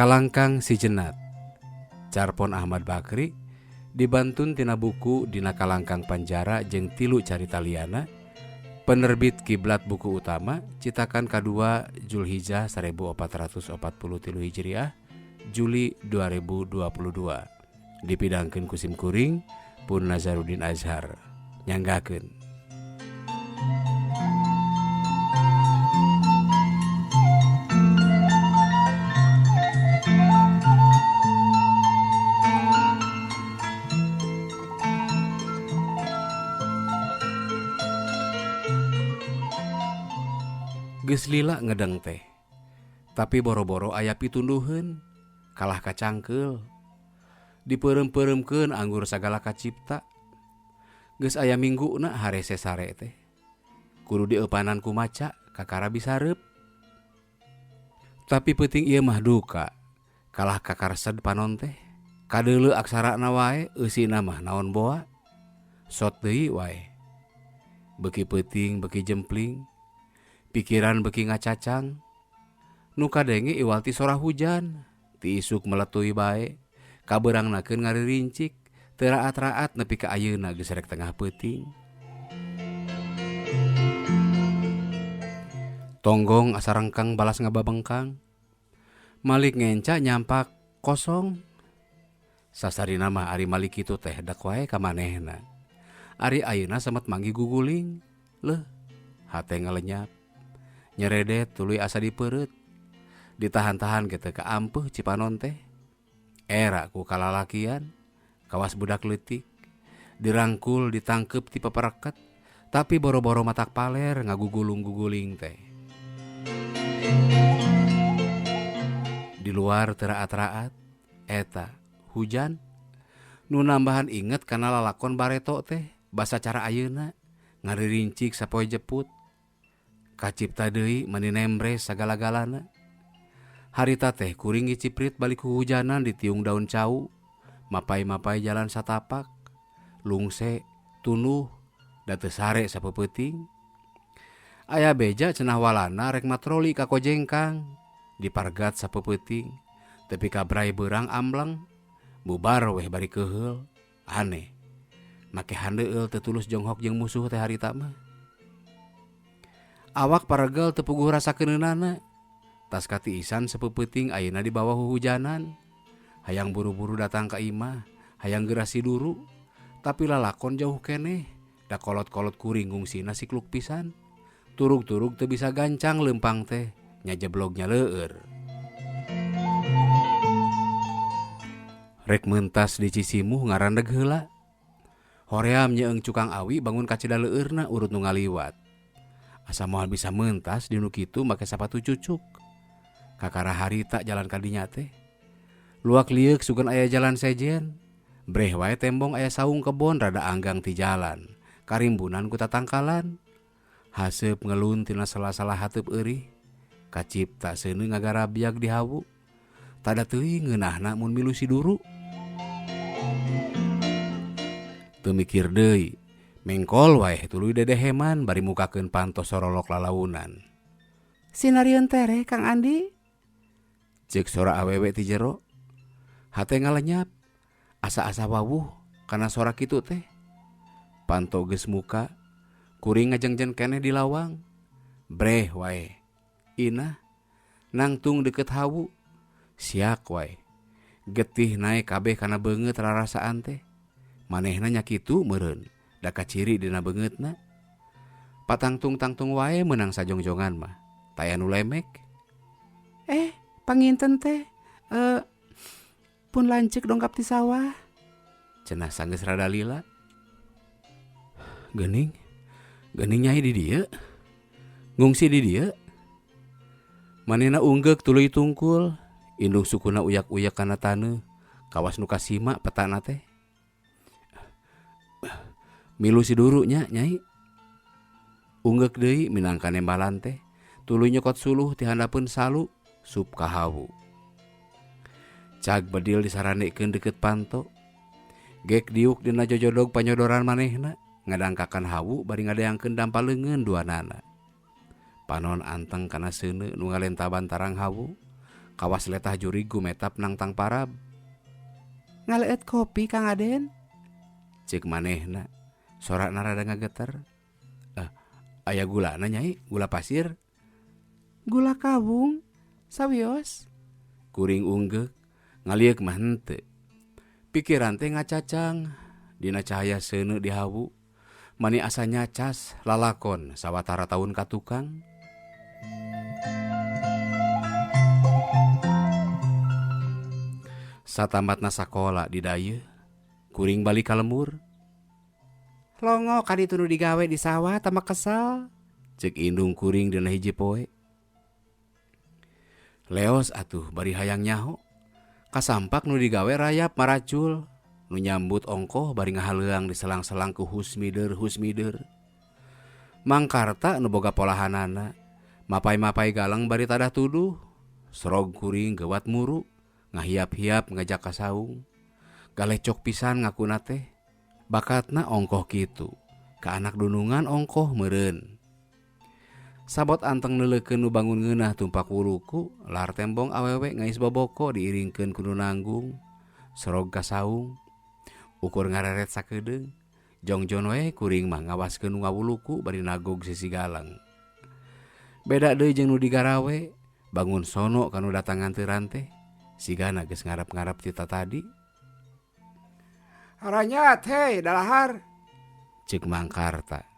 Kalangkang Si Jenat Carpon Ahmad Bakri dibantun tina buku Dina Kalangkang Panjara jeung tilu carita liana penerbit Kiblat Buku Utama citakan kadua Julhijjah 1443 Hijriah Juli 2022 dipidangkeun ku sim kuring pun Nazaruddin Azhar nyanggakeun. Geus lila ngedeng teh, tapi boro-boro aya pitunduheun, kalah kacangkeul. Dipeureum-peureumkeun anggur sagala kacipta. Geus aya mingguna harese sare teh. Kudu dieupanan ku maca kakara bisa reup. Tapi peuting ieu mah duka, kalah kakarsed panon teh. Kadeuleu aksarana wae, eusina mah naon boa. Sot deui wae. Beuki peuting beuki jempling. Pikiran beuki ngacacang. Nu kadenge iwal ti sora hujan, ti isuk meletui bae, kabeurangnakeun ngaririncik, teu raat-raat nepi ka ayeuna geus rek tengah peuting. Tonggong asa rengkang balas ngababengkang. Malik ngenca nyampak kosong. Sasarina mah ari malik kitu teh dek wae ka manehna. Ari ayeuna semet manggih guguling. Leuh, hate ngalenyap. Nyeredet tuluy asa dipeureut. Ditahan-tahan ge teu kaampeuh cipanon teh. Era ku kalalakian, kawas budak leutik. Dirangkul ditangkeup ti papareket, tapi boro-boro matak paler ngagugulung-guguling teh. Di luar teu raat-raat, eta hujan. Nu nambahan inget kana lalakon bareto teh, basa cara ayeuna ngaririncik sapoe jeput. Kacipta deui mani nembres sagala-galana. Harita teh kuring ngiciprit balik huhujanan di tiung daun cau, mapai-mapai jalan satapak, lungse, tunuh, da teu sare sapeupeting. Aya beja cenah walana rek matroli ka kojengkang, dipargat sapeupeting, tepi ka bray beurang ambleng, bubar weh bari keuheul, aneh. Make handeueul teu tulus jonghok jeung musuh teh harita mah. Awak paregel teu puguh rasa keuneunana. Tas katiisan sapeupeting ayeuna dibawa huhujanan. Hayang buru-buru datang ka imah, hayang geura siduru, tapi lalakon jauh keneh, da kolot-kolot kuring ngungsina sikluk pisan. Turug-turug teu bisa gancang leumpang teh, nyajeblog nya leueur. Rek mentas di Cisimuh ngarandeg heula. Hoream nyeung cukang awi bangun kacida leueurna urut nu ngaliwat. Asa moal bisa mentas di nu kitu make sapatu cucuk. Kakara harita jalan kadinya teh. Luak lieuk sugan aya jalan sejen. Breh wae tembong aya saung kebon rada anggang ti jalan. Karimbunan ku tatangkalan. Haseup ngelun tina sela-sela hateup eurih. Kacipta seuneu ngagarabiag di hawu. Tada teuing ngeunahna mun milu siduru. Teu mikir deui. Mengkol wae tuluy dedeheman bari mukakeun panto sorolok lalaunan. Sinarieun tereh Kang Andi? Ceuk sora awewe ti jero. Hate ngalenyap, asa-asa wawuh kana sora kitu teh. Panto geus muka, kuring ngajengjen keneh di lawang. Breh wae. Inah nangtung deukeut hawu. Siak wae. Getih naek kabeh kana beungeut rarasaan teh. Manehna nya kitu meureun. Da kaciri dina beungeutna. Patangtung-tangtung wae meunang sajongjongan mah. Taya nu lemek. Panginten teh pun lanceuk dongkap ti sawah. Cenah sanggeus rada lila. Geuning, geuning nyai di dieu. Ngungsi di dieu. Manehna unggeuk tuluy tungkul, indung sukuna uyak-uyak kana taneuh, kawas nu kasima petana teh. Milu si duru nya Nyai. Unggeuk deui minangka nembalan teh, tuluy nyokot suluh ti handapeun salu sup ka hawu. Cag bedil disarandekeun deukeut panto. Gek diuk dina jojodog panyodoran manehna, ngadangkakan hawu bari ngadeangkeun dampa leungeun duanana. Panon anteng kana seuneu nu ngalentaban tarang hawu, kawas letah jurig gumetap nangtang parab. Ngaleueut kopi Kang Aden? Ceuk manehna, sorana rada ngageter. Aya gulana Nyai, gula pasir? Gula kawung, sawios. Kuring unggeuk, ngalieuk mah henteu. Pikiran teh ngacacang dina cahaya seuneu di hawu, mani asa nyacas lalakon sawatara taun ka tukang. Satamatna sakola di dayeuh, kuring balik ka lembur. Longo ka ditu nu digawe di sawah tambah kesel. Ceuk indung kuring dina hiji poe. Leos atuh bari hayang nyaho. Kasampak nu digawe rayap maracul, nu nyambut ongkoh bari ngahaleuang diselang-selang ku husmider husmider. Mangkarta nu boga polahanana, mapai-mapai galang bari tadah tuduh, serog kuring geuwat muru, ngahiap-hiap ngajak ka saung. Galecok pisan ngakuna teh, bakatna ongkoh kitu, ka anak dunungan ongkoh meureun. Sabot anteng neuleukeun nu bangun ngeunah tumpak wuluku, lar tembong awewe ngais boboko diiringkeun ku nu nanggung, serog ka saung. Ukur ngareret sakedeung, jongjon we kuring mah ngawaskeun nu ngawuluku bari nagog sisi galang. Beda deui jeung nu digarawe, bangun sono ka nu datang nganteran teh, sigana geus ngarep-ngarep ti tatadi. Haranyat hei dalahar, ceuk Mangkarta.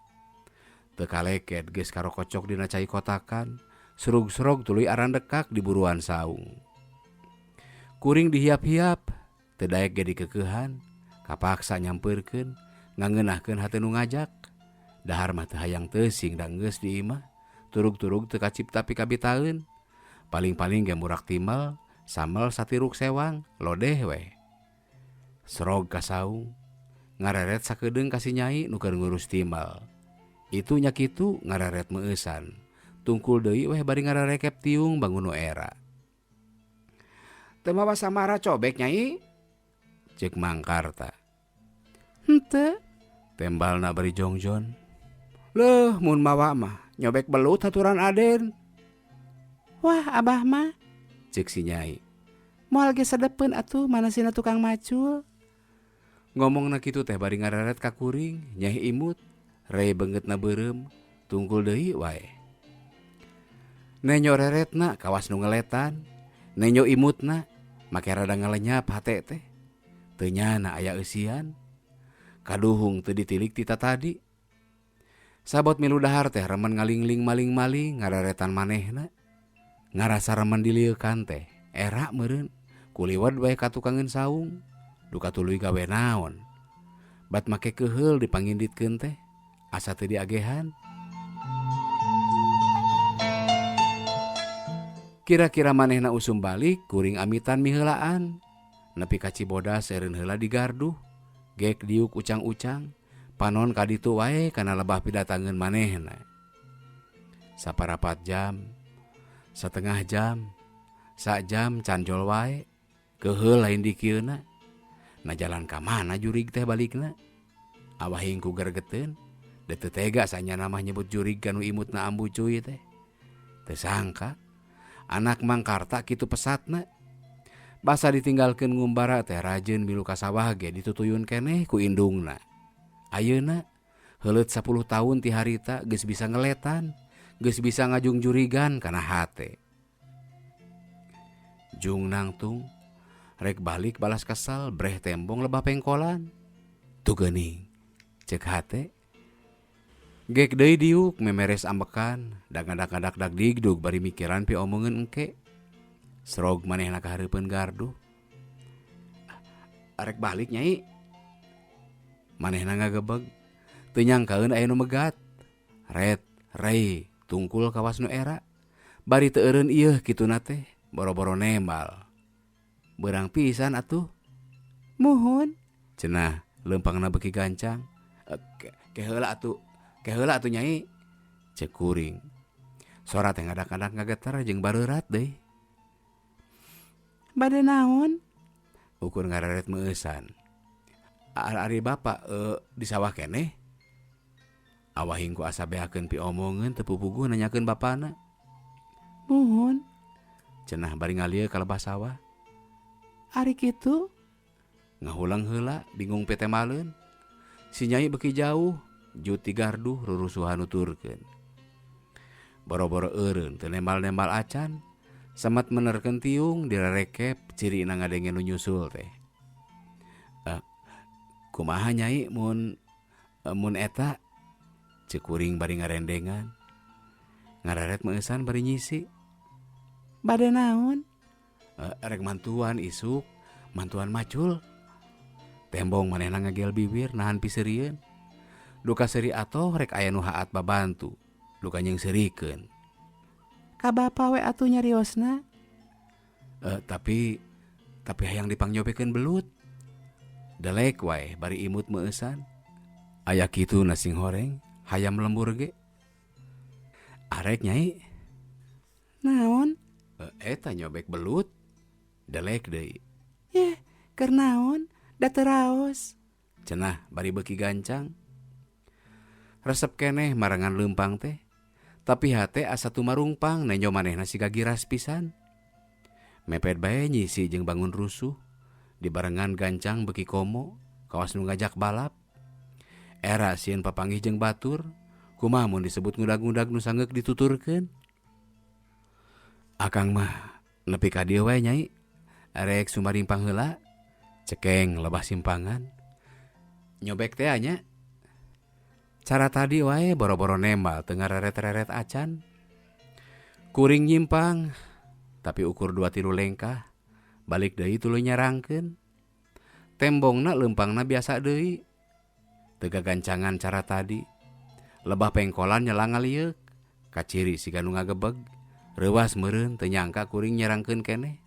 Teu kaleket geus karokocok dina cai kotakan, serug-serog tuluy arandekak di buruan saung. Kuring dihiap-hiap, teu daek ge dikeukehan, kapaksa nyampeurkeun, ngangeunahkeun hate nu ngajak. Dahar mah teu hayang teuing da geus di imah, turug-turug teu kacipta pikabitaeun. Paling-paling ge murak timbel, sambel satiruk sewang, lodeh we. Serog ka saung, ngareret sakedeung ka si Nyai nu keur ngurus timbel. Itu nya kitu ngareret meueusan. Tungkul deui weh bari ngararekep tiung bangun nu era. Teu mawa samara cobek Nyai? Ceuk Mangkarta. Henteu. Tembalna bari jongjon. Leuh mun mawa mah nyobek belut haturan Aden. Wah abah mah, ceuk si Nyai. Moal ge sedepeun atuh manasina tukang macul. Ngomongna kitu teh bari ngareret ka kuring, nyai imut. Rey beungeutna beureum, tungkul deui wae. Nenyo reretna kawas nu ngeletan, nenyo imutna make rada ngalenyap hate teh. Teu nyana aya eusian. Kaduhung teu ditilik ti tatadi. Sabot milu dahar teh remen ngalingling maling-maling ngareretan manehna. Ngarasa remen dilieukan teh, era meureun kuliwat wae ka tukangeun saung. Duka tuluy gawe naon. Bat make keuheul dipanginditkeun teh. Asa teu diagehan. Kira-kira manehna usum balik, kuring amitan miheulaan. Nepi ka Cibodas eureun heula di garduh, gek diuk ucang-ucang, panon ka ditu wae kana lebah pidatangeun manehna. Saparapat jam, satengah jam, sajam canjol wae, keuheul lain dikieuna. Na jalan ka mana jurig teh balikna? Awahing ku gergeteun. Da teu tega sanyana mah nyebut jurig ka nu imutna ambu cuy teh. Teu sangka anak Mangkarta kitu pesatna. Basa ditinggalkeun ngumbara teh rajeun milu ka sawah ge ditutuyun keneh ku indungna. Ayeuna heuleut 10 tahun ti harita geus bisa ngeletan, geus bisa ngajungjurigan kana hate. Jung nangtung rek balik balas kesal breh tembong lebah pengkolan. Tuh geuning ceuk hate. Gek deui diuk memeres ambekan, dangadak-gadak digdug bari mikiran pi omongeun engke. Serog manehna ka hareupeun gardu. Arek balik Nyai. Manehna ngagebeg, teu nyangkaeun aya nu megat. Ret, rei, Tungkul kawas nu era. Bari teu eureun ieuh kituna teh, boro-boro nembal. Beurang pisan atuh. Muhun, cenah leumpangna beuki gancang. Ke heula atuh, ke heula atuh Nyai. Ceuk kuring. Sora teh ngadak-ngadak ngageter jeung bareurat deui. Bade naon? Ukur ngareret meueusan. Ari bapa di sawah keneh? Awahing ku asa beakeun piomongeun teu pupuguh nanyakeun bapana. Muhun, cenah bari ngalieu ka lebah sawah. Ari kitu? Ngahulang heula bingung pitemaleun. Si Nyai beuki jauh, jut ti garduh rurusuhan nuturkeun. Boro-boro eureun teu nembal-nembal acan. Semet menerkeun tiung direrekep cirina ngadenge nu nyusul teh. Kumaha Nyai mun eta? Ceuk kuring bari ngarendengan. Ngareret meueusan bari nyisi. Bade naon? Rek mantuan isuk, mantuan macul. Tembong manehna ngagel bibir nahan piseurieun. Duka seuri atoh rek aya nu haat babantu, duka nyeungseurikeun. Ka bapa we atuh nyariosna. Tapi hayang dipangnyobekeun belut. Delek wae bari imut meueusan. Aya kitu na sing horeng, hayam lembur ge. Arek Nyai. Naon? Eta nyobek belut. Delek deui. Yeh, keur naon? Da teu raos. Cenah bari beuki gancang. Resep keneh marengan leumpang teh. Tapi hate asa tumarungpang nenjo manehna siga giras pisan. Mepet bae nyisi jeung bangun rusuh. Dibarengan gancang beuki komo, kawas nu ngajak balap. Era sieun papanggih jeung batur, kumaha mun disebut ngudag-ngudag nu sanggeuk dituturkeun. Akang mah nepi ka dieu wae Nyai. Arek sumarimpang heula, cekeng lebah simpangan. Nyobek teh nya. Cara tadi wae boro-boro nembal teu ngareret-reret acan. Kuring nyimpang, tapi ukur 2-3 lengkah, balik deui tuluy nyarangkeun. Tembongna leumpangna biasa deui. Teu gagancangan cara tadi. Lebah pengkolan nyela ngalieuk, kaciri siga nu ngagebeg. Reuwas meureun teu nyangka kuring nyarangkeun keneh.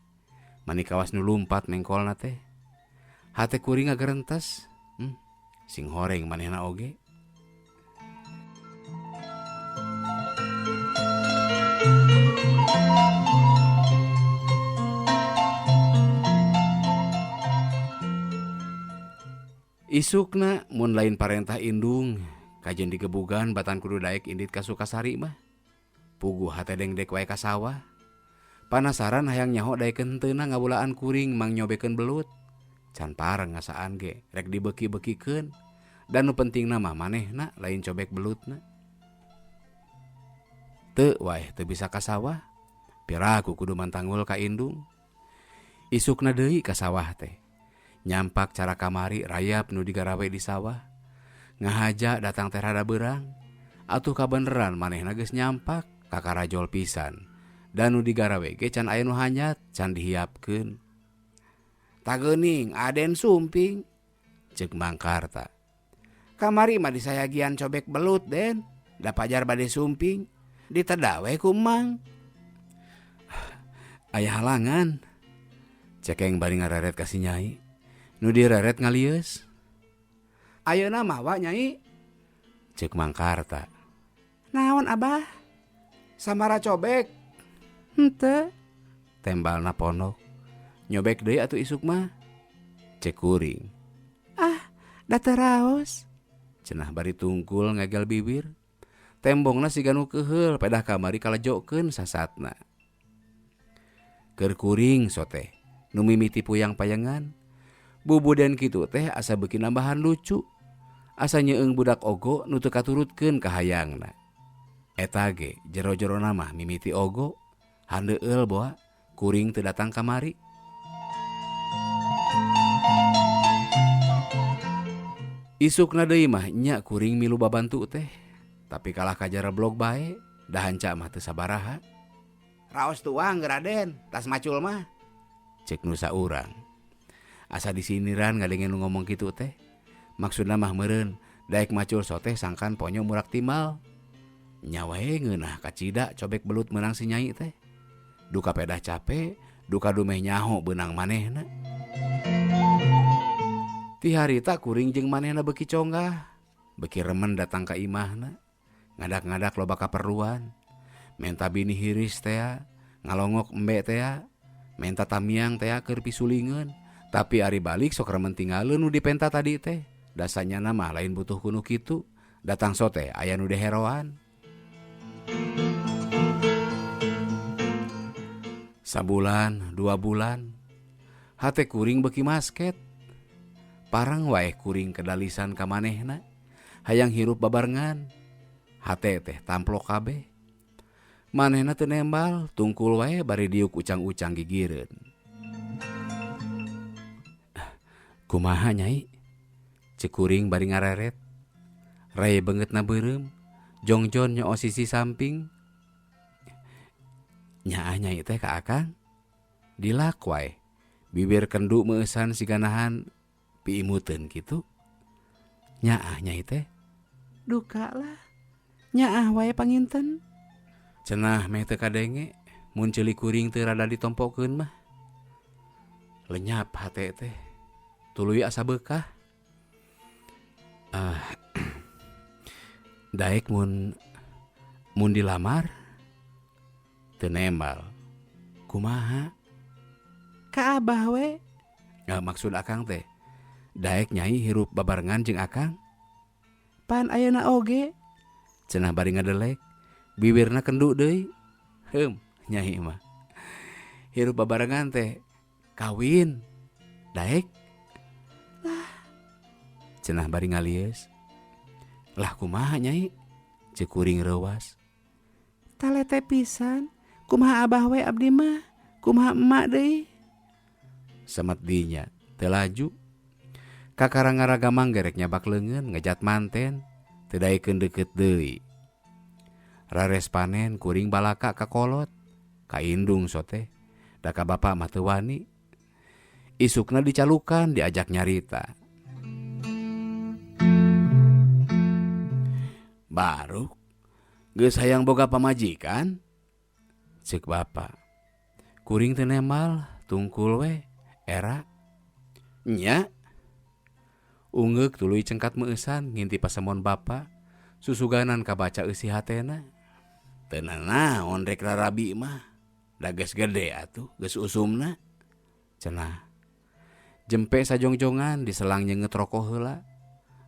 Mani kawas nu lumpat mengkolna teh. Hate kuring ngagerentes. Sing horeng manehna oge. Isukna mun lain parentah indung kajen digebugan batan kudu daek indit ka Sukasari mah. Puguh hate dengdek wae ka sawah. Panasaran hayang nyaho daekeun henteuna ngabulaan kuring mang nyobekeun belut. Can pareng ngasaan ge rek dibeuki-beukikeun. Dan nu pentingna mah manehna lain cobek belutna. Teu wae teu bisa ka sawah. Piraku kudu mantangul ka indung. Isukna deui ka sawah teh. Nyampak cara kamari rayap nu digarawe di sawah. Ngahaja datang teh rada beurang. Atuh kabeneran manehna geus nyampak kakarajol pisan. Dan nu digarawe ge can aya nu hanyat, can dihiapkeun. Tageuning Aden sumping, ceuk Mang Karta. Kamari mah disayagian cobek belut Den, da pajar bade sumping. Diteda we ku Mang. Aya halangan. Cekeng bari ngareret ka si Nyai. Nu direret ngalieus. Ayeuna mah wa Nyai, ceuk Mang Karta. Naon Abah? Samara cobek. Henteu. Tembalna pondok. Nyobek deui atuh isuk mah, ceuk kuring. Ah, da teu raos. Cenah bari tungkul ngegel bibir. Tembongna siga nu keuheul pedah kamari kalejokeun sasatna. Keur kuring soteh nu mimiti puyang payengan. Bubuden kitu teh asa beuki nambahan lucu. Asa nyeung budak ogo nu teu katurutkeun ka hayangna. Eta ge jero-jerona mah mimiti ogo, handeueul boa kuring teu datang kamari. Isukna deui mah nya kuring milu babantu teh. Tapi kalah kajareblog bae, da hanca mah teu sabaraha. Raos tuang Raden, tas macul mah. Cek nu saurang. Asa disiniran ngadenge nu ngomong kitu teh. Maksudna mah meureun, daek macul soteh sangkan ponyo murak timal. Nya wae ngeunah kacida cobek belut meunang si Nyai teh. Duka pedah cape, duka dumeh nyaho beunang manehna. Ti harita kuring jeung manehna beuki conggah, beuki remen datang ka imahna, ngadak-ngadak loba kaperluan, menta bini hiris tea, ngalongok embe tea, menta tamiang tea keur pisulingeun, tapi ari balik sok remen tinggaleun nu dipenta tadi teh. Dasanyana mah lain butuh ku nu kitu, datang sote aya nu diheroan. Sabulan, 2 bulan, hate kuring beuki masket. Parang wae kuring kedalisan ka manehna, hayang hirup babarengan. Hate teh tamplok kabeh. Manehna teu nembal, tungkul wae bari diuk ucang-ucang gigireun. Kumaha Nyai? Ceuk kuring bari ngareret. Ray beungeutna beureum, jongjon nyoo sisi samping. Nyaah Nyai teh ka akang? Dilak wae. Bibir kendu meueusan siganahan piimuteun kitu. Nyaah Nyai teh? Duka lah. Nyaah wae panginten. Cenah meh teu kadenge, mun ceuli kuring teu rada ditompokeun mah. Lenyap hate teh. Tuluy asa beukah. Daek mun dilamar teu nembal. Kumaha? Ka abah we. Maksud akang teh daek Nyai hirup babarengan jeung akang? Pan ayeuna oge. Cenah bari ngadelek, bibirna kendu deui. Heum, Nyai mah. Hirup babarengan teh kawin. Daek? Lah. Cenah bari ngalieus. Lah kumaha Nyai? Ceuk kuring reuwas. Talete pisan. Kumaha abah we abdi mah? Kumaha emak deui? Semet dinya teu laju. Kakara ngaragamang gerek nyabak leungeun ngejat manten, teu daekeun deukeut deui. Rares panen kuring balaka ka kolot, ka indung sote, da ka bapa mah teu wani. Isukna dicalukan diajak nyarita. Baru geus hayang boga pamajikan? Ceuk bapa. Kuring teu nembal, tungkul we, era. Nya. Ungeuk tuluy cengkat meueusan nginti pasemon bapa, susuganan kabaca eusi hatena. Teu nanaon rek rarabi mah, da geus gede atuh, geus usumna. Cenah. Jempe sajongjongan diselang nyenget rokok heula.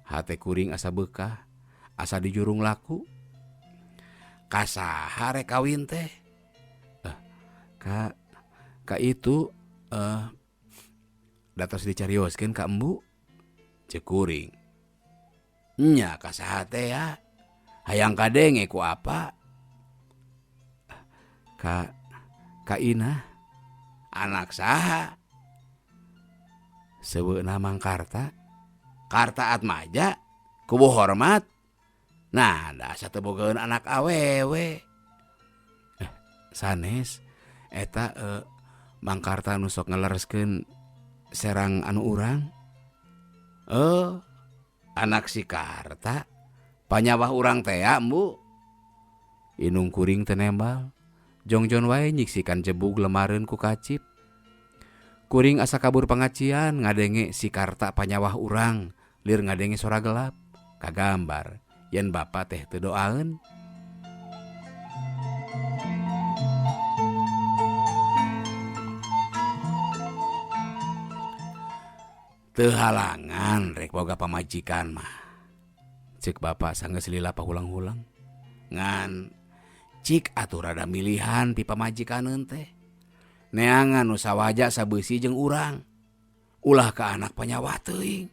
Hate kuring asa beukah, asa dijurung laku. Kasaha rek kawin teh? Ka itu datos dicarioskeun ka embu. Ceuk kuring. Nya kasaha teh ya? Hayang kadenge ku apa? Ka Inah. Anak saha? Seueuna Mang Karta. Karta Atmaja? Kubu hormat? Nah, da asa teu bogaeun anak awewe. Sanes eta Mang Karta nu sok ngalereskeun serang anu urang. Anak si Karta panyawah urang teh ya, Embu. Inung kuring teu nembal. Jongjon wae nyiksikan jebug lemareun ku kacip. Kuring asa kabur pangacian ngadenge si Karta panyawah urang, lir ngadenge sora gelap. Kagambar yen bapa teh teu doaeun. Teu halangan rek boga pamajikan mah. Ceuk bapa sanggeus lila pahulang-hulang. Ngan cik atuh rada milihan pi pamajikaneun teh. Neangan nu sawaja sabeusi jeung urang. Ulah ka anak panyawah teuing.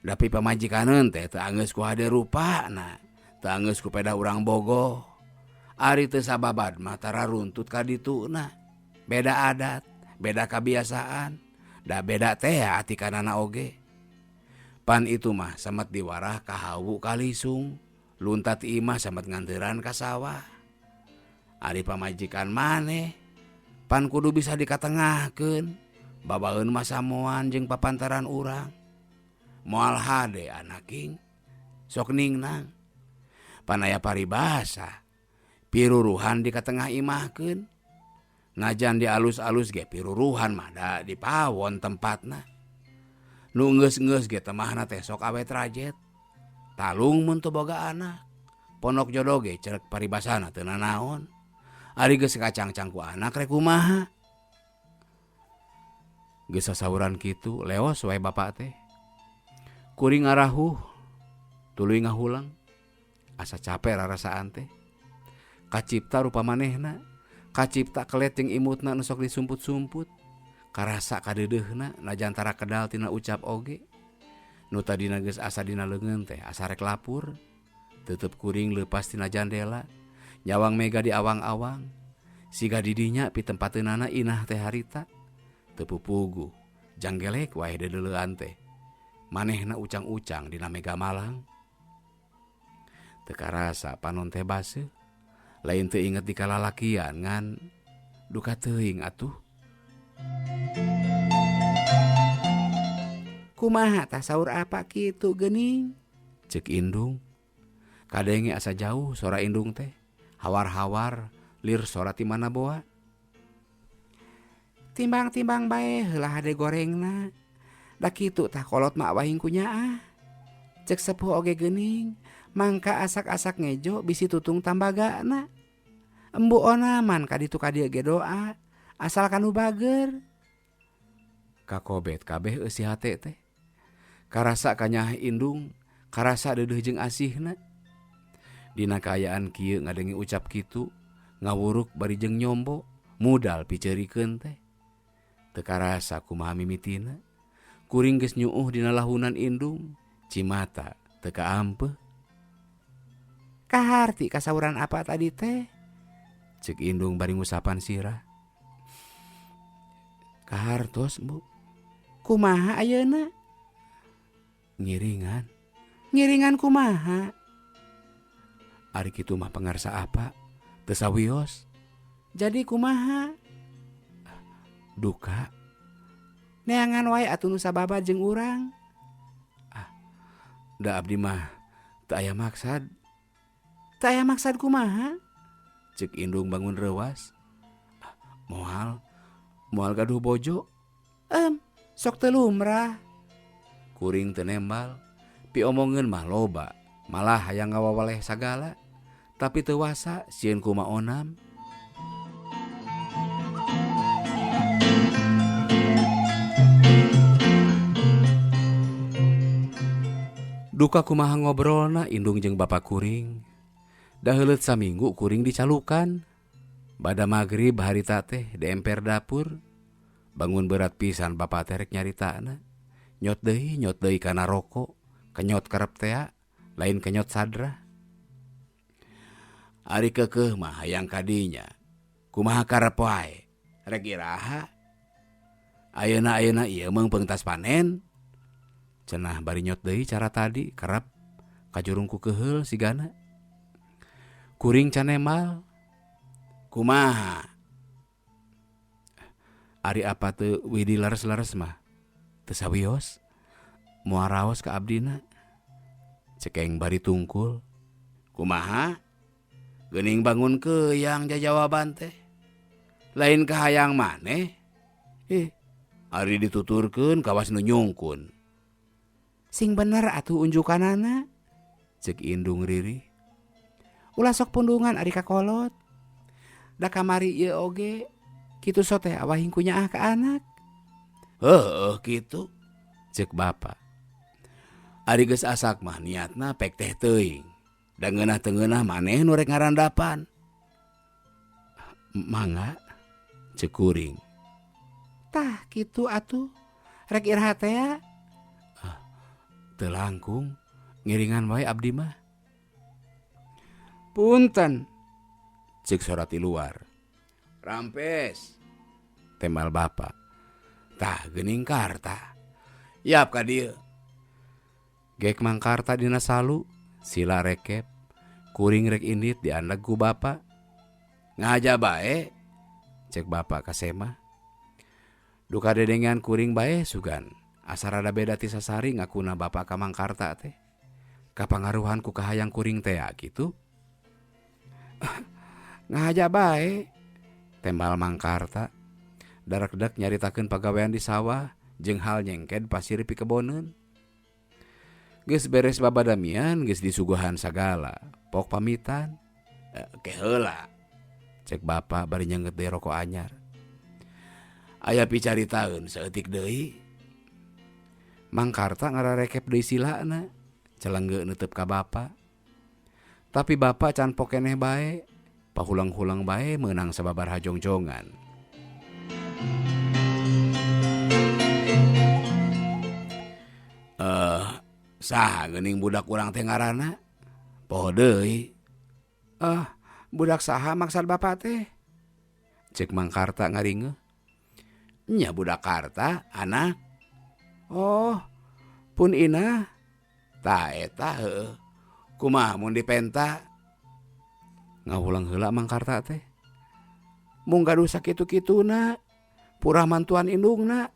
Da pi pamajikaneun teh teu anggeus ku hade rupana, teu anggeus ku peda urang bogoh. Ari teu sababad mah tara runtut ka dituna. Beda adat, beda kabiasaan, da beda teh atikanana oge. Pan itu mah samet diwarah ka hawu kalisung, luntat imah samet nganteuran ka sawah. Ari pamajikan maneh pan kudu bisa dikatengahkeun, babaeun mah samoan jeung papantaran urang. Moal hade anaking, sok ningnang. Pan aya paribasa piruruhan di katengah imahkeun. Najan di alus-alus ge piruruhan mah da di pawon tempatna. Nu geus-geus ge temahna teh sok awet rajet. Talung mun teu boga anak. Pondok jodoh ge cerek paribasana teu nanaon. Ari geus kacangcang ku anak rek kumaha. Geus sasauran kitu leos wae bapak teh. Kuring ngarahuh tuluy ngahulang. Asa capek rarasaan teh. Kacipta rupa manehna, kacipta kelet jeung imutna nu sok disumput-sumput. Karasa kadeudeuhna najan tara kedal tina ucap oge. Nu tadina geus asa dina leungeun teh asa rek lapur. Teuteup kuring leupas tina jandela, nyawang mega di awang-awang. Siga didinya pitempateunana inah teh harita. Teu pupuguh, janggelek wae deudeulean teh. Manehna ucang-ucang dina mega malang. Teu karasa panon teh baseuh. Lain teu inget di kalalakian ngan duka teuing atuh. Kumaha tah saur apa kitu geuning? Ceuk indung. Kadenge asa jauh sora indung teh. Hawar-hawar lir sora ti mana boa. Timbang-timbang bae heula hade gorengna. Da kitu tah kolot mah awahing ku nyaah. Cek sepuh oge geuning, mangka asak-asak ngejo bisi tutung tambagana. Embu onaman ka ditu ka dieu ge doa, asal kanu bager. Kakobet kabeh eusi hate teh. Karasa kanyaah indung, karasa deudeuh jeung asihna. Dina kaayaan kieu ngadenge ucap kitu, ngawuruk bari jeung nyombo, mudal piceurikeun teh. Teu karasa kumaha mimitina. Kuring geus nyuuh dina lahunan indung, cimata teu kaampeuh. Kaharti kasauran apa tadi teh? Ceuk indung bari ngusapan sirah. Kahartos, Bu. Kumaha ayeuna? Ngiringan. Ngiringan kumaha? Ari kitu mah pangarsa apa? Teu sawios. Jadi kumaha? Duka. Neangan wae atuh nu sababa jeung urang. Ah, da abdi mah teu aya maksad. Teu aya maksad kumaha? Ceuk indung bangun reuas. Ah, moal gaduh bojo. Sok teu lumrah. Kuring teu nembal, piomongeun mah loba, malah hayang ngawawaleh sagala. Tapi teu wasa sieun kumaha onam. Duka kumaha ngobrolna indung jeung bapa kuring. Da heuleut saminggu kuring dicalukan. Bada magrib harita teh di emper dapur. Bangun berat pisan bapa teh rek nyaritana. Nyot deui kana rokok, kenyot kerep tea, lain kenyot sadra. Ari keukeuh mah hayang kadinya. Kumaha karep wae, rek iraha. Ayeuna-ayeuna ieu meungpeung tas panen. Cenah bari nyot deui cara tadi kerep kajurung ku keuheul sigana. Kuring canemal. Kumaha? Ari apa teu widi leres-leres mah? Teu sawios. Moal raos ka abdina. Cekeng bari tungkul. Kumaha? Geuning bangun keuyang jajawaban teh. Lain kahayang maneh. Ari dituturkeun kawas nu nyungkun. Sing bener atuh unjukanana. Ceuk indung ririh. Ulah sok pundungan ari kakolot. Da kamari ieu oge kitu so teh awahing ku nyaah ka anak. Heueuh kitu. Ceuk bapa. Ari geus asak mah niatna pek teh teuing. Da ngeunah teu ngeunah maneh nu rek ngarandapan. Mangga ceuk kuring. Tah kitu atuh. Rek iraha tea? Teu langkung ngiringan wae abdi mah. Punten ceuk sora ti luar. Rampes tembal bapa. Tah geuning Karta. Yap ka dieu. Gek mangkarta dina salu, sila rekep, kuring rek indit diandeg ku bapa. Ngaja bae cek bapa ka Sema. Duka dedengean kuring bae sugan. Asa rada beda ti sasari ngakuna bapa ka Mangkarta teh. Kapangaruhan ku kahayang kuring tea kitu. Ngahaja bae tembal Mang Karta. Darakdek nyaritakeun pagawean di sawah jeung hal nyengked pasir pikeboneun. Geus beres babadamian geus disuguhan sagala, pok pamitan. Ke heula. Cek bapak bari nyenget deui rokok anyar. Aya picaritaeun saeutik deui. Mang Karta ngararekep deui silana, celengge neuteub ka bapa. Tapi bapa can pok keneh bae, pahulang-hulang bae meunang sababaraha jongjongan. Saha geuning budak urang teh ngaranna? Poho deui. Budak saha maksad bapa teh? Cek Mang Karta ngaringeuh. Nya budak Karta, anak. Oh, pun Inah. Tah eta heueuh. Kumaha mun dipenta? Ngahulang heula Mang Karta teh. Mung gaduh sakitu-kituna, purah mantuan indungna.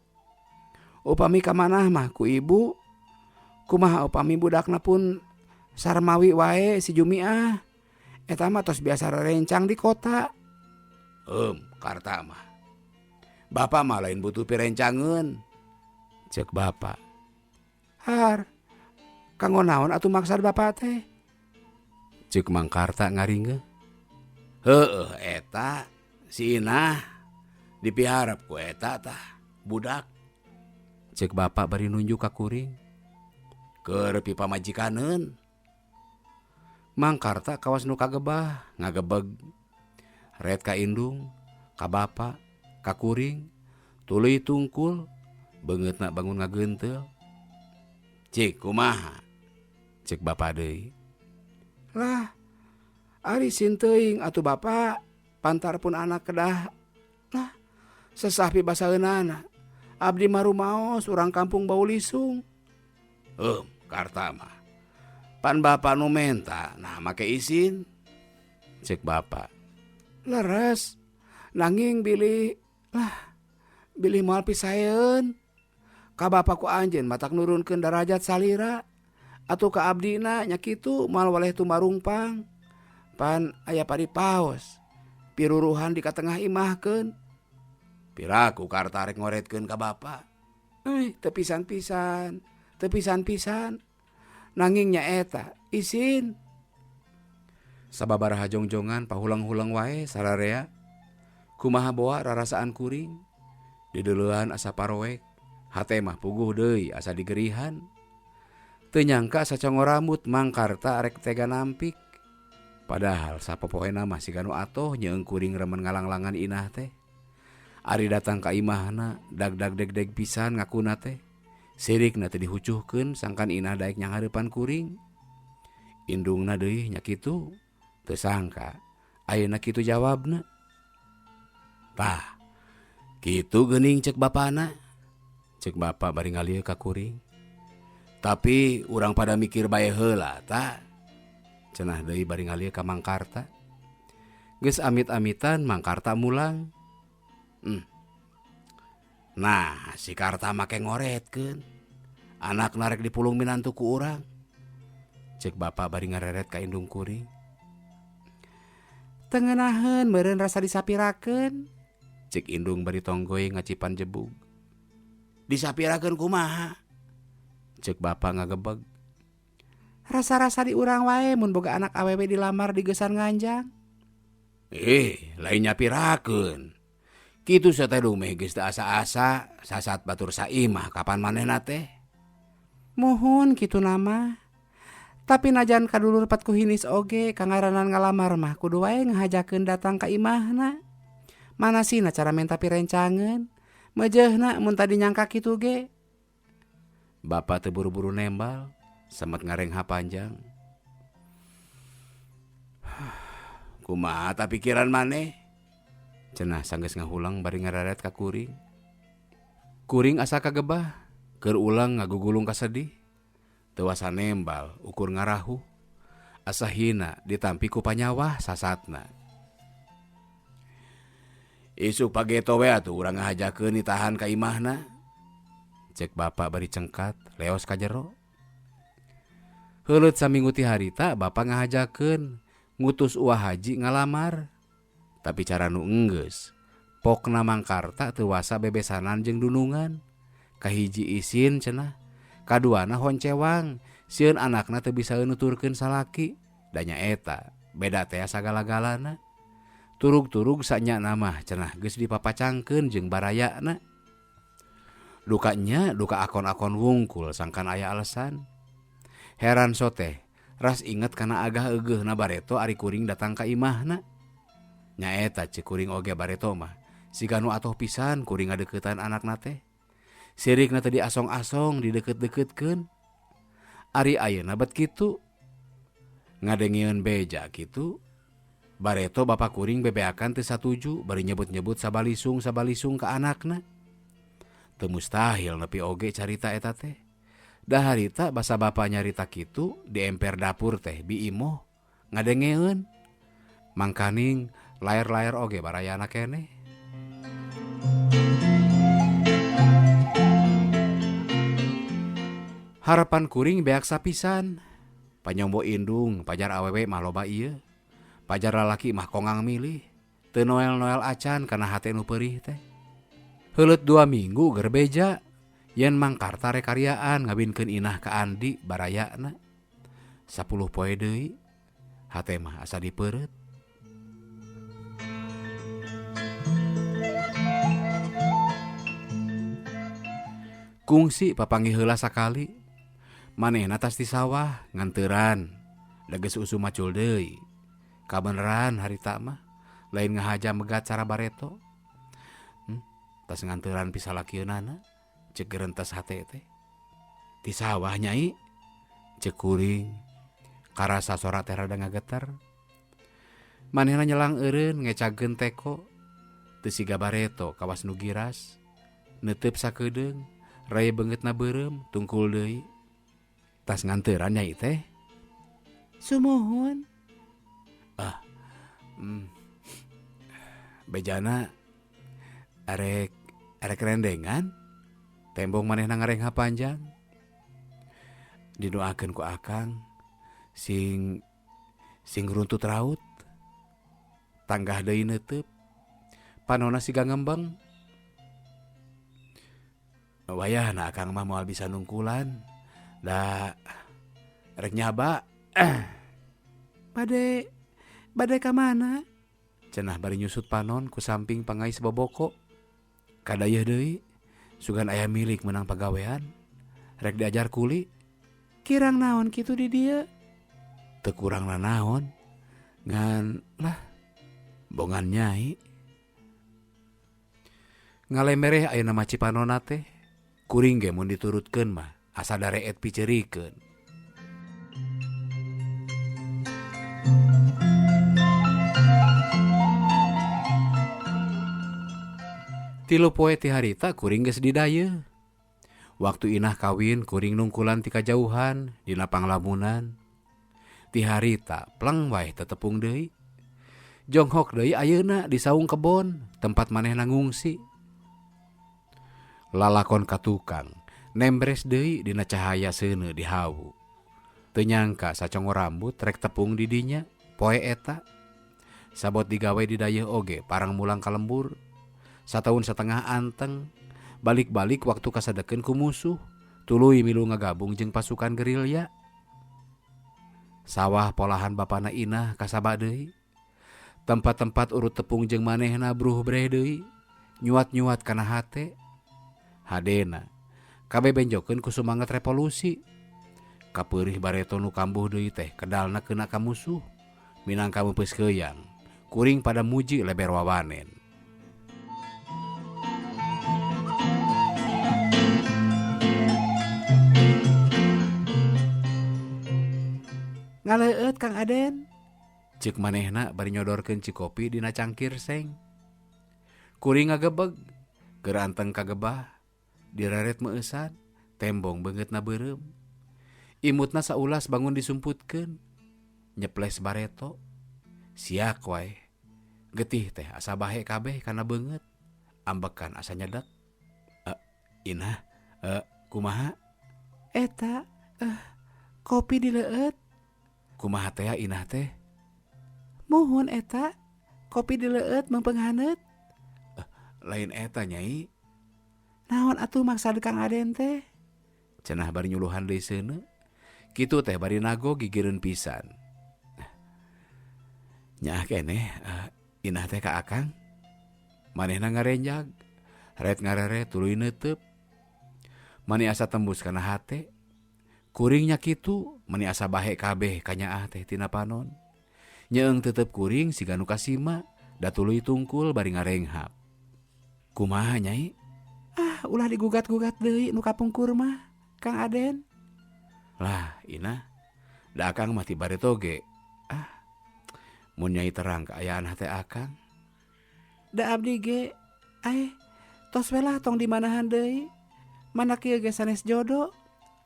Upami ka manah mah ku ibu. Kumaha upami budakna pun sarmawi wae si Jumiah. Eta mah tos biasa rerencang di kota. Karta mah. Bapak mah lain butuh pirencangeun. Cek bapak. Har, kanggo naon atuh maksad bapak teh? Cek Mang Karta ngaringeuh. Heueuh eta si Inah dipiharep ku eta tah budak. Cek bapak bari nunjuk ka kuring. Keur pipamajikaneun. Mang Karta kawas nu kagebah ngagebeg. Ret ka indung, ka bapa, ka kuring, tuluy tungkul, beungeutna bangun ngageunteul. Cik kumaha? Cek bapa deui. Lah, ari sin teuing atuh bapa, pantar pun anak kedah. Lah, sesah pibasaeunana. Abdi mah rumaos urang kampung bau lisung. Karta mah. Pan bapa nu menta, nah make izin. Cek bapa. Leres, nanging bilih, lah, bilih moal pisaeun. Ka bapa ku anjeun matak nurunkeun darajat salira. Atuh ka abdina nya kitu moal waleh tumarungpang. Pan aya paripaos, piruruhan di katengah imahkeun. Piraku Karta rek ngoretkeun ka bapa. Teu pisan-pisan, teu pisan-pisan. Nanging nya eta isin. Sababaraha jongjongan pahulang-hulang wae sararea. Kumaha boa rarasaan kuring. Dideuleuan asa paroek, hate mah puguh deui asa digerihan. Teu nyangka sacongo rambut Mang Karta arek tega nampik. Padahal sapopoena mah siga nu atoh nyeung kuring remen ngalanglangan Inah teh. Ari datang ka imahna dag-dag deg-deg pisan ngakuna teh. Sirikna teh dihucuhkeun sangkan Inah daek nyanghareupan kuring. Indungna deui nya kitu. Teu sangka ayeuna kitu jawabna. Tah, kitu geuning cek bapana. Cek bapa bari ngalieu ka kuring. Tapi urang pada mikir bae heula tah. Cenah deui bari ngalieu ka Mang Karta. Geus amit-amitan Mang Karta mulang. Nah, si Karta make ngoretkeun. Anak narek dipulung minantu ku urang. Cek bapa bari ngareret ka indung kuring. Tengenaheun meureun rasa disapirakeun. Cek indung bari tonggoy ngacipan jebug. Disapirakeun kumaha? Cek bapa ngagebeg. Rasa-rasa di urang wae mun boga anak awewe dilamar digesan nganjang. Lain nyapirakeun. Kitu sateh dumeh geus teu asa-asa sasat batur saimah kapan manehna teh. Muhun kitu nama. Tapi najan kadulur pat kuhinis oge kangaranan ngalamar mah kudu wae ngahajakeun datang ka imahna. Mana sina cara menta pirencangeun? Mejeuhna mun tadi nyangka kitu ge. Bapak teu buru-buru nembal, semet ngarengha panjang. Kumaha ta pikiran maneh? Cenah sanggeus ngahulang bari ngareret ka kuring. Kuring asa kagebah, keur ulang ngagugulung kasedih. Teu wasa nembal ukur ngarahuh. Asa hina ditampi ku panyawah sasatna. Isuk pageto we atuh urang ngahajakeun ditahan ka imahna. Cek bapak bari cengkat leos ka jero. Heuleut saminggu ti harita bapa ngahajakeun ngutus Uwa Haji ngalamar. Tapi cara nu enggeus. Pokna Mangkarta teu wasa bebesanan jeung dunungan. Kahiji isin cenah, kaduana honcewang, sieun anakna teu bisa nuturkeun salaki. Da nya eta beda teh sagala-galana. Turug-turug sanyana mah cenah geus dipapacangkeun jeung barayana. Duka nya duka akon-akon wungkul sangkan aya alasan. Heran soteh, ras inget kana agah eugeuhna bareto ari kuring datang ka imahna. Nyaeta ceuk kuring oge bareto mah, siga nu atoh pisan kuring ngadeuketan anakna teh. Sirikna teh diasong-asong dideukeut-deukeutkeun. Ari ayeuna bet kitu. Ngadengieun beja kitu. Bareto bapa kuring bebeakan teu satuju bari nyebut-nyebut sabalisung-sabalisung ka anakna. Teu mustahil nepi oge carita eta teh. Da harita basa bapa nyarita kitu di emper dapur teh biimoh ngadengeun. Mangkaning lair-lair oge barayana keneh. Harapan kuring beak sapisan. Panyombo indung pajar awewe mah loba ieu. Pajar lalaki mah kongang milih. Teu noel-noel acan kana hate nu peurih teh. Heuleut 2 minggu ger beja. Yen Mangkarta rek karyaan ngawinkeun Inah ka Andi barayana. 10 poe deui hate mah asa dipeureut. Kungsi papanggih heula sakali. Manehna tas di sawah nganteuran. Da geus usum macul deui. Kabeneran harita mah lain ngahaja megat cara bareto. Tas nganteuran pisalakieunana. Cek gerentas hate teh. Ti sawah nyai cek kuring. Karasa sora teh rada ngageter. Manehna nyelang eureun ngecageun teko. Teu siga bareto kawas nu giras. Neuteup sakedeung, rai beungeutna beureum tungkul deui. Tas nganteuran nyai teh. Sumuhun. Bejana arek rendengan. Tembong manehna ngarengha panjang. Didoakeun ku akang sing runtut raut. Tanggah deui neuteub. Panona siga ngembeng. Wayahna akang mah moal bisa nungkulan. Da rek nyaba. Bade ka mana? Cenah bari nyusut panon ku samping pangais boboko. Kadayeuh deui. Sugan aya milik menang pagawean. Rek diajar kuli. Kirang naon kitu di dieu? Teu kurang nanaon. Ngan lah bongan nyai. Ngalemereh ayeuna mah cipanona teh. Kuring ge mun diturutkeun mah asa dareet piceurikeun. Tilu poe ti harita kuring geus didayeuh. Waktu Inah kawin kuring nungkulan ti kajauhan dina panglamunan. Ti harita pleng wae tetepung deui. Jonghok deui ayeuna di saung kebon tempat manehna ngungsi. Lalakon ka tukang nembres deui dina cahaya seuneu di hawu. Teu nyangka sacongo rambut rek tepung di dinya poe eta. Sabot digawe didayeuh oge parang mulang ka lembur. Sataun setengah anteng, balik-balik waktu kasadekeun ku musuh, tuluy milu ngagabung jeung pasukan gerilya. Sawah polahan bapana Inah kasaba deui. Tempat-tempat urut tepung jeung manehna bruh breh deui, nyuat-nyuat kana hate. Hadena, kabeh benjokeun ku sumanget revolusi. Kapeurih bareto nu kambuh deui teh kedalna keuna ka musuh, minangka meupeus keuyang. Kuring pada muji leber wawanen. Ngaleueut Kang Aden. Ceuk manehna bari nyodorkeun cikopi dina cangkir seng. Kuring ngagebeg, keur anteng kagebah, direret meueusan, tembong beungeutna beureum. Imutna saulas bangun disumputkeun, nyeples bareto. Siak wae. Getih teh asa bahe kabeh kana beungeut, ambekan asa nyedak. Inah, kumaha? Eta, Kopi dileueut. Kumaha teh Inah teh? Muhun eta, kopi dileueut meungpeung haneut. Lain eta Nyai. Naon atuh maksad Kang Aden teh? Cenah bari nyuluhan deui seuneu. Kitu teh bari nago gigireun pisan. Nyaah keneh Inah teh ka Akang. Manehna ngarenjag, ret ngarere tuluy neuteup. Mani asa tembus kana hate. Kuring nya kitu, mani asa bahe kabeh ka nyaah teh tina panon. Nyeung tetep kuring siga nu kasima, da tuluy tungkul bari ngarenghap. Kumaha Nyai? Ah, ulah digugat-gugat deui nu kapungkur mah, Kang Aden. Lah, Inah, da Akang mah ti bareto ge. Ah, mun Nyai terang kaayaan hate Akang. Da abdi ge, aeh, tos we lah tong dimanahan deui. Mana kieu ge sanes jodo.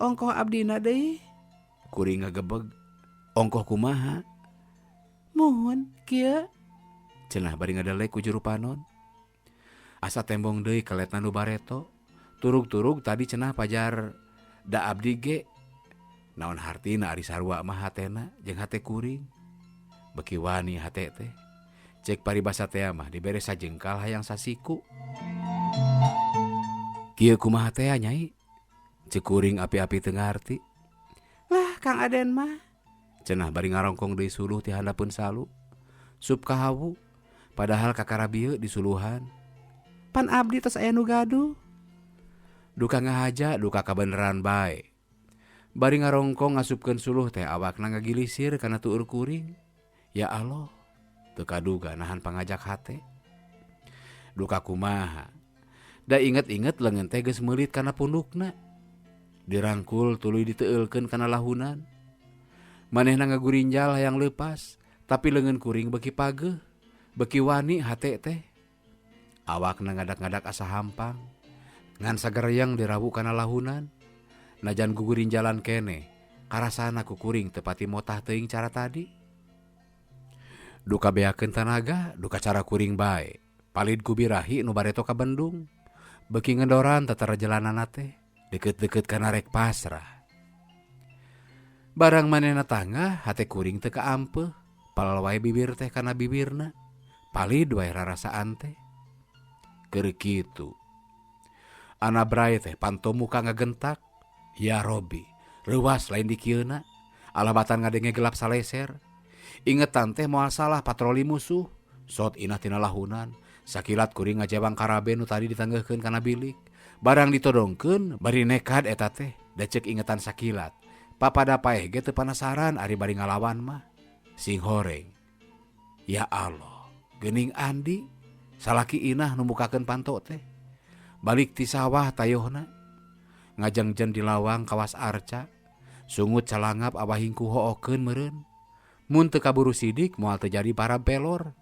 Ongkoh abdina deui. Kuring ngagebeg. Ongkoh kumaha? Muhun kieu. Cenah bari ngadelek ku juru panon. Asa tembong deui keletna nu bareto. Turug-turug tadi cenah pajar da abdi ge. Naon hartina ari sarua mah hatena jeung hate kuring. Beki wani hate teh. Cek paribasa teh mah dibere sajengkal hayang sasiku. Kieu kumaha teh Nyai? Cek kuring api-api teu ngarti. Lah Kang Aden mah. Cenah bari ngarongkong deui suluh ti handapeun salu. Sup kahawu padahal kakara bieu disuluhan. Pan abdi tos aya nu gaduh. Duka ngahaja duka kabeneran bae. Bari ngarongkong ngasupkeun suluh teh awakna ngagilisir kana tuur kuring. Ya Allah, teu kaduga nahan pangajak hate. Duka kumaha? Da inget-inget leungeun teh geus meulit kana pundukna. Dirangkul tuluy diteueulkeun kana lahunan. Manehna ngagurinjal hayang leupas, tapi leungeun kuring beuki pageuh, beuki wani hate teh. Awakna ngadak-ngadak asa hampang, ngan sagereyang dirawu kana lahunan. Najan gugurinjalan keneh, karasana ku kuring teu pati motah teuing cara tadi. Duka beakeun tanaga, duka cara kuring bae. Palid ku birahi nu bareto ka Bandung. Beuki ngedoran tatarajelanana teh. Deket-deket kana rek pasrah. Barang manehna tangah, hate kuring teu kaampeuh. Palal wae bibir teh kana bibirna. Palid wae rarasaan teh. Keur kitu. Anabrai teh panto muka ngagentak. Ya Robi, reuas lain dikieuna. Alabatan ngadenge gelap saleser. Ingetan teh moal salah patroli musuh. Sot Inah tina lahunan. Sakilat kuring ngajewang karaben nu tadi ditanggeuhkeun kana bilik. Barang ditodongkeun bari nekad eta teh, da ceuk ingetan sakilat. Papada paeh ge teu panasaran ari bari ngalawan mah. Sing horeng. Ya Allah, geuning Andi salaki Inah nu mukakeun panto teh. Balik ti sawah tayohna. Ngajengjen di lawang kawas arca. Sungut calangap awahingku hookeun meureun. Mun teu kaburu sidik moal teu jadi para pelor.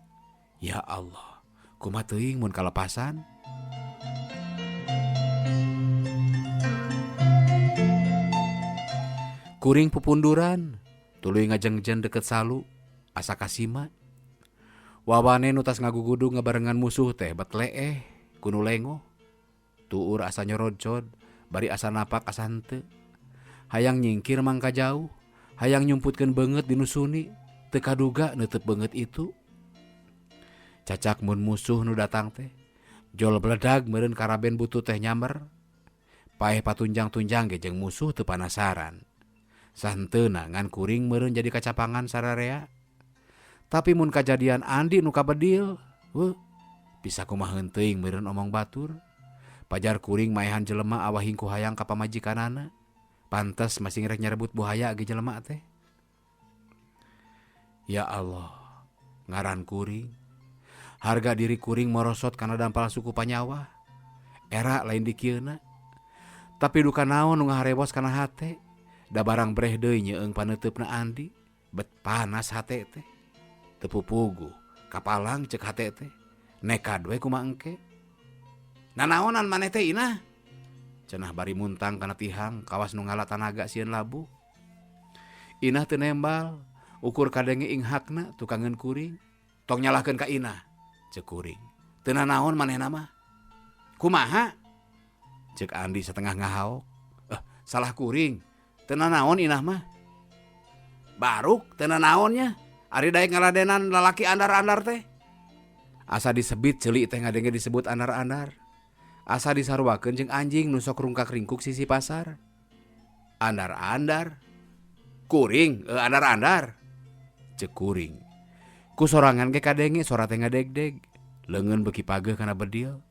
Ya Allah, kumaha teuing mun kalepasan? Kuring pupunduran, tuluy ngajengjen deket salu, asa kasima. Wawane nu tas ngagugudug ngabarengan musuh teh bet leeh, kunu lengoh. Tuur asa nyorodcod, bari asa napak asa henteu. Hayang nyingkir mangka jauh, hayang nyumputkeun beungeut di nu suni, teu kaduga neuteub beungeut itu. Cacak mun musuh nu datang teh, jol bledag meureun karaben butut teh nyamber. Paeh patunjang-tunjang ge jeung musuh teu panasaran. Sahenteuna ngan kuring meureun jadi kacapangan sararea. Tapi mun kajadian Andi nu kabedil, weuh, bisa kumaha teuing meureun omong batur. Pajar kuring maehan jelema awahing ku hayang ka pamajikanana. Pantes masing rek nyarebut buhaya ge jelema teh. Ya Allah, ngaran kuring. Harga diri kuring morosot kana dampal suku panyawa. Era lain dikieuna. Tapi duka naon nu ngaharewos kana hate. Da barang breh deui nyeung paneuteup na Andi, bet panas hate teh. Teu pupuguh, kapalang ceuk hate teh. Nekad we kumaha engke. Nanaonan maneh teh Inah? Cenah bari muntang kana tihang kawas nu ngala tanaga sieun labuh. Inah teu nembal, ukur kadenge ing hakna tukangeun kuring. Tong nyalahkeun ka Inah, ceuk kuring. Teu nanaon manehna mah. Kumaha? Ceuk Andi setengah ngahaok. Salah kuring. Teu nanaon Inah mah. Baruk teu nanaonnya. Ari daek ngaladenan lalaki andar-andar teh. Asa disebit ceuli teh ngadenge disebut andar-andar. Asa disaruakeun jeung anjing nu sok rungkak-ringkuk sisi pasar. Andar-andar. Kuring andar-andar. Ceuk kuring. Ku sorangan ge kadenge sora teh ngadegdeg. Leungeun beuki pageuh kana bedil.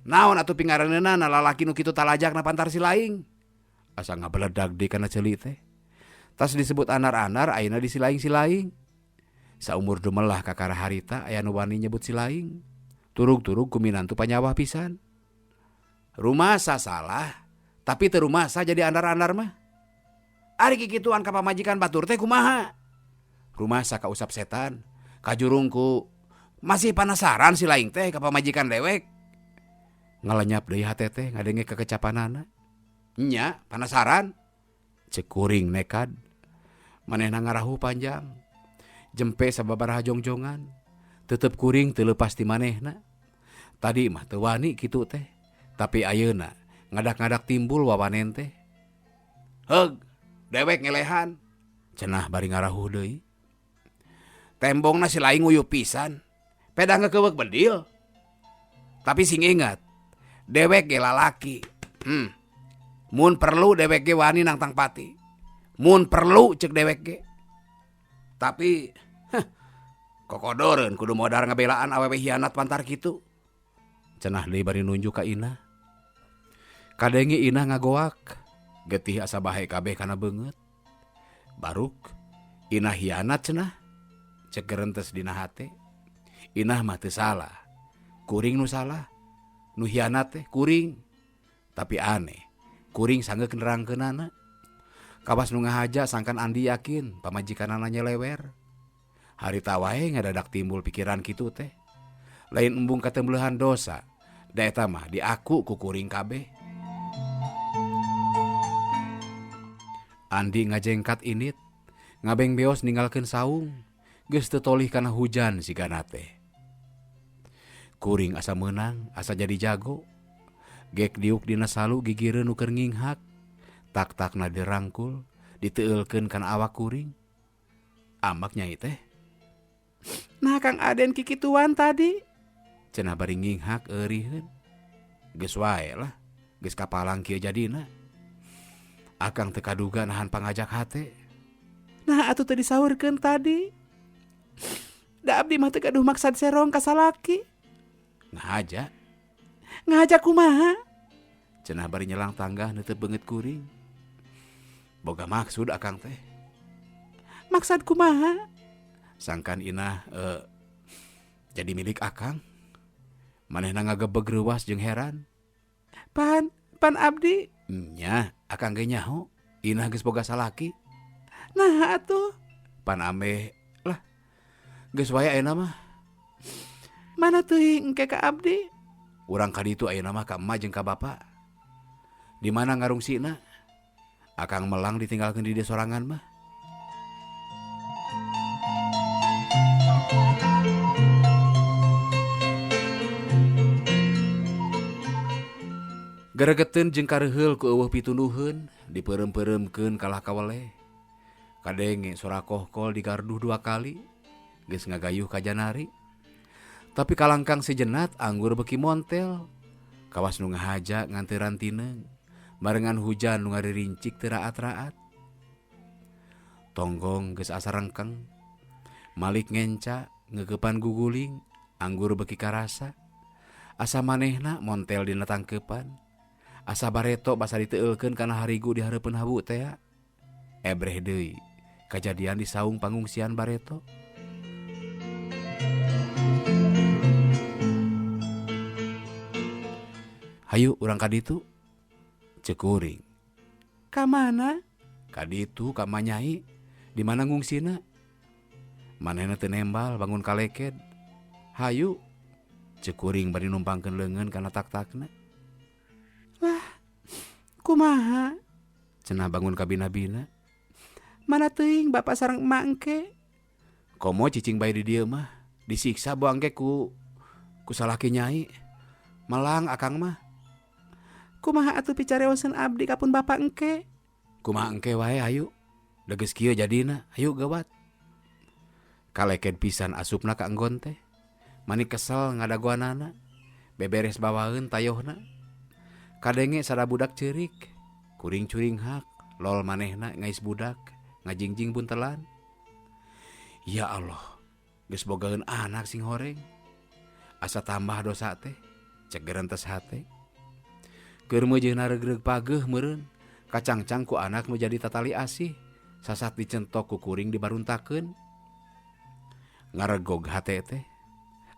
Naon atuh pingareuneunan lalaki nu kitu talajakna pantar si laing. Asa ngabeledag deui kana ceuli teh. Tas disebut andar-andar ayeuna disilaing-silaing. Saumur dumelah kakara harita aya nu wani nyebut silaing. Turug-turug ku minantu panyawah pisan. Rumasa salah, tapi teu rumasa jadi andar-andar mah. Ari kikituan ka pamajikan batur teh kumaha? Rumasa kausap setan, kajurungku masih panasaran si laing teh ka pamajikan dewek. Ngalenyap deui hate teh ngadenge kekecapanana. Nya, panasaran. Ceuk kuring nekad. Manehna ngarahuh panjang. Jempe sababaraha jongjongan. Tetep kuring teu leupas ti manehna. Tadi mah teu wani kitu teh. Tapi ayeuna ngadak-ngadak timbul wawanen teh. Heug, dewek ngelehan. Cenah bari ngarahuh deui. Tembongna si laing nguyuh pisan. Pedah ngekeuweuk bedil. Tapi sing ingat, dewek ge lalaki. Mun perlu dewek ge wani nangtang pati. Mun perlu ceuk dewek ge. Tapi kokodoreun kudu modar ngabelaan awewe hianat pantar kitu. Cenah deui bari nunjuk ka Inah. Kadenge Inah ngagoak, getih asa bahe kabeh kana beungeut. Baruk Inah hianat cenah. Cek gerentes dina hate. Inah mah teu salah. Kuring nu salah. Nu hianat teh kuring. Tapi aneh, kuring sanggeuk nerangkeunana. Kawas nu ngahaja sangkan Andi yakin pamajikanana nyelewer. Harita wae ngadadak timbul pikiran kitu teh. Lain embung katembeuhan dosa, da eta mah diaku ku kuring kabeh. Andi ngajengkat init, ngabeng beos ninggalkeun saung, geus teu tolih kana hujan sigana teh. Kuring asa meunang, asa jadi jago. Gek diuk dina salu gigireun nu keur nginghak. Tak-takna dirangkul, diteueulkeun kana awak kuring. Amak nyai teh. Nah Kang Aden kikituan tadi. Cenah bari nginghak euriheun. Geus wae lah, geus kapalang kieu jadina. Akang teu kaduga nahan pangajak hate. Nah atuh teu disaurkeun tadi. Da abdi mah teu gaduh maksad serong ka salaki. Ngahaja. Ngahaja kumaha? Cenah bari nyelang tanggah neuteub beungeut kuring. Boga maksud akang teh. Maksad kumaha? Sangkan Inah jadi milik akang. Manehna ngagebeg reuwas jeung heran. Pan abdi. Nya, akang ge nyaho. Inah geus boga salaki. Nah atuh. Pan ameh lah. Geus wae ayeuna mah. Mana teuing engke ka abdi? Urang ka ditu ayeuna mah ka emak jeung ka bapa. Di mana ngarungsina? Akang melang ditinggalkeun di dieu sorangan mah. Geregeteun jeung kareuheul ku eueuh pitunuheun, dipeureum-peureumkeun kalah kaweleh. Kadenge sora kohkol digarduh 2 kali, geus ngagayuh ka janari. Tapi kalangkang sejenat anggur beuki montel. Kawas nu ngahaja nganteuran tineung, barengan hujan nu ngaririncik teu raat-raat. Tonggong geus asa rengkeng, malik ngenca ngeukepan guguling, anggur beuki karasa. Asa manehna montel dina tangkeupan. Asa bareto basa diteueulkeun kana harigu di hareupeun habu tea. Ebreh deui kajadian di saung pangungsian bareto. Hayu urang ka ditu. Ceuk kuring. Ka mana? Ka ditu ka Manyai. Di mana ngungsina? Manehna teu nembal bangun kaleked. Hayu. Ceuk kuring bari numpangkeun leungeun kana tak-takna. Lah, kumaha? Cenah bangun ka bina-bina. Mana teuing bapak sareng emak engke? Komo cicing bae di dieu mah, disiksa boang ge ku salaki nyai. Melang akang mah. Kumaha atuh picareoseun abdi ka pun bapak engke? Kumaha engke wae hayu. Da geus kieu jadina, hayu gawat. Kaleked pisan asupna ka enggon teh. Mani kesel ngadagoanana, beberes bawaeun tayohna. Kadenge sada budak ceurik, kuring curinghak, lol manehna ngais budak, ngajingjing buntelan. Ya Allah, geus bogaeun anak sing horeng. Asa tambah dosa teh, cek gerentes hate. Keur meujeuna regreg pageuh meureun, kacangcang ku anak nu jadi tatali asih, sasat dicentok ku kuring dibaruntakeun. Ngaregog hate teh,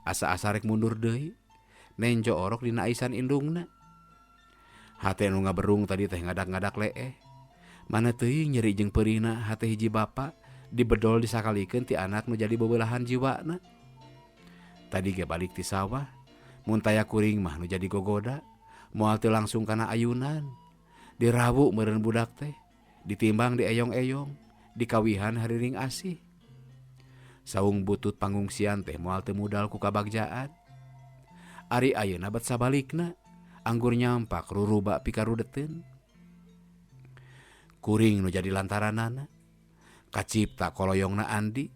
asa-asa rek mundur deui, nenjo orok dina aisan indungna. Hate nu ngaberung tadi teh ngadak-ngadak leeh. Mana teuing nyeri jeung peurihna hate hiji bapa dibedol disakalikeun ti anak nu jadi bebelahan jiwana. Tadi ge balik ti sawah, mun taya kuring mah nu jadi gogoda, moal teu langsung kana ayunan. Dirawu meureun budak teh, ditimbang dieyong-eyong, dikawihan hariring asih. Saung butut pangungsian teh moal teu mudal ku kabagjaan. Ari ayeuna bat sabalikna, anggur nyampak ruruba pikarudeteun. Kuring nu jadi lantaranana, kacipta koloyongna Andi,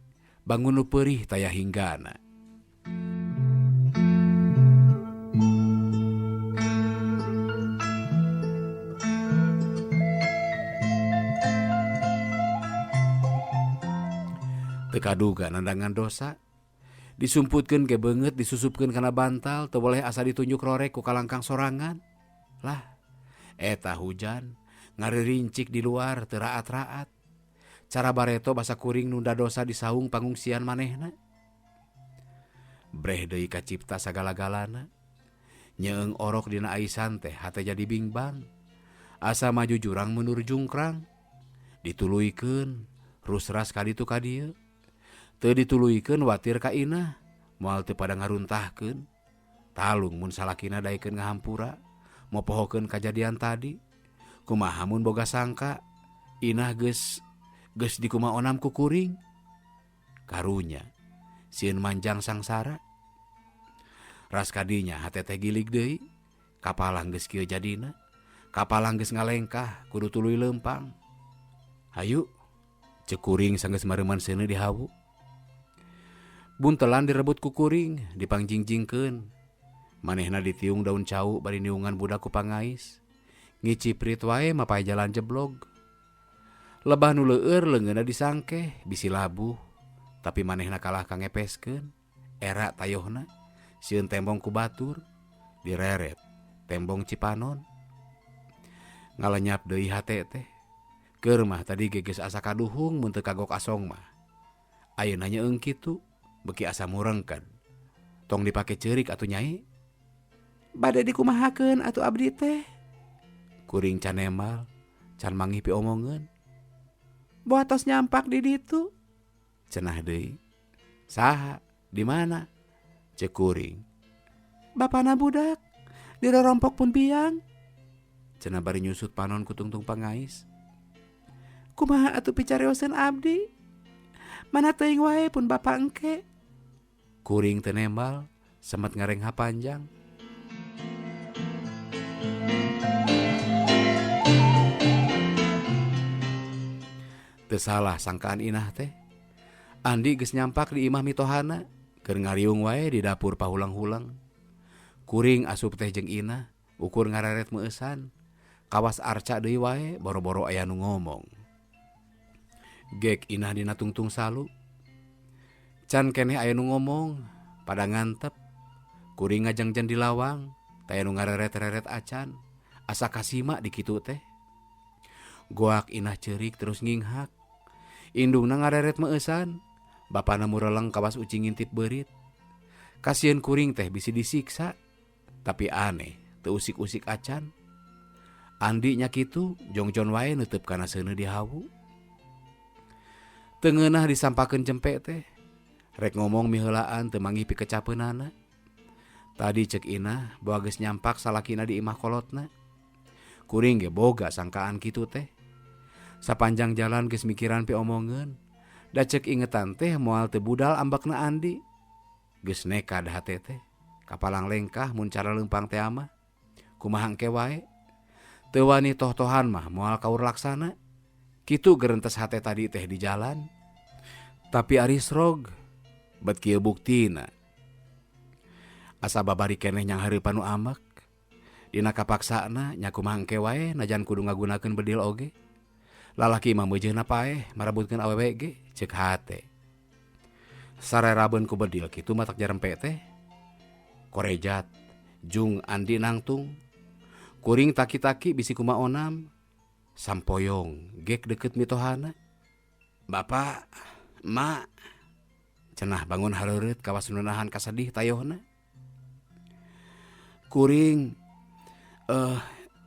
bangun nu peurih taya hinggana. Teu kaduga nandangan dosa, disumputkeun ge beungeut disusupkeun kana bantal, teu boleh asa ditunjuk rorek ku kalangkang sorangan. Lah, eta hujan ngaririncik di luar teu raat-raat. Cara bareto basa kuring nunda dosa di saung pangungsian manehna. Breh deui kacipta sagala-galana. Nyeung orok dina aisan teh hate jadi bingbang. Asa maju jurang mundur jungkrang. Dituluykeun rusras ka ditu ka dieu. Teu dituluykeun watir ka inah, moal teu pada ngaruntahkeun. Talung mun salakina daekeun ngahampura, mopohokeun kajadian tadi. Kumaha mun boga sangka inah geus dikumaonam ku kuring. Karunya sieun manjang sangsara. Ras kadinya hate teh gilig deui, kapalang geus kieu jadina, kapalang geus ngalengkah kudu tuluy leumpang. Hayu, ceuk kuring sanggeus mareuman seuneu di hawu. Buntelan direbut ku kuring, dipangjingjingkeun. Manehna ditiung daun cau bari niungan budak ku pangais. Ngiciprit wae mapay jalan jeblog. Lebah nu leueur leungeunna disangkeh bisi labuh, tapi manehna kalah ka ngepeskeun. Era tayohna sieun tembong ku batur, direret tembong Cipanon. Ngalenyap deui hate teh. Keur mah tadi ge geus asa kaduhung mun teu kagok asong mah. Ayeuna nyeung kitu, beuki asa murengkeun. Tong dipake ceurik atuh nyai. Bade dikumahakeun atuh abdi teh. Kuring can nemal, can manggih piomongeun. Boa tos nyampak di ditu. Cenah deui. Saha? Di mana? Ceuk kuring. Bapana budak dirorompok pun biang. Cenah bari nyusut panon ku tungtung pangais. Kumaha atuh picarioseun abdi? Mana teuing wae pun bapa engke. Kuring teu nembal, semet ngarengha panjang. Teu salah sangkaan inah teh. Andi geus nyampak di imah mitohana, keur ngariung wae di dapur pahulang-hulang. Kuring asup teh jeung inah, ukur ngareret meueusan. Kawas arca deui wae boro-boro aya nu ngomong. Gek inah dina tungtung salu. Can keneh aya nu ngomong, pada ngantep. Kuring ngajengjen di lawang, taya nu ngareret-reret acan. Asa kasima di kitu teh. Goak inah ceurik terus nginghak. Indungna ngareret meueusan, bapana mureleng kawas ucing ngintip beurit. Kasieun kuring teh bisi disiksa, tapi aneh teu usik-usik acan. Andi nya kitu jongjon wae neuteub kana seuneu di hawu. Teu ngeunah disampakeun jempe teh. Rek ngomong miheulaan teu manggih pikecapeunana. Tadi ceuk inah boa geus nyampak salakina di imah kolotna. Kuring ge boga sangkaan kitu teh. Sapanjang jalan geus mikiran piomongeun. Da ceuk ingetan teh moal teu budal ambekna Andi. Geus nekad hate teh. Kapalang lengkah mun cara leumpang teh mah. Kumaha engke wae. Teu wani toh-tohan mah moal kaur laksana. Kitu gerentes hate tadi teh di jalan. Tapi ari srog bet kieu buktina. Asa babari keneh nyanghareupan nu ambek. Dina kapaksana nya kumaha engke wae najan kudu ngagunakeun bedil oge. Lalaki mah meujeuna paeh marebutkeun awewe ge ceuk hate. Sarerabeun ku bedil kitu matak jarempe teh. Korejat jung Andi nangtung. Kuring taki-taki bisi kumaha onam. Sampoyong gek deket mitohana. Bapak, emak, cenah bangun hareureut kawas nu nahan kasedih tayohna. Kuring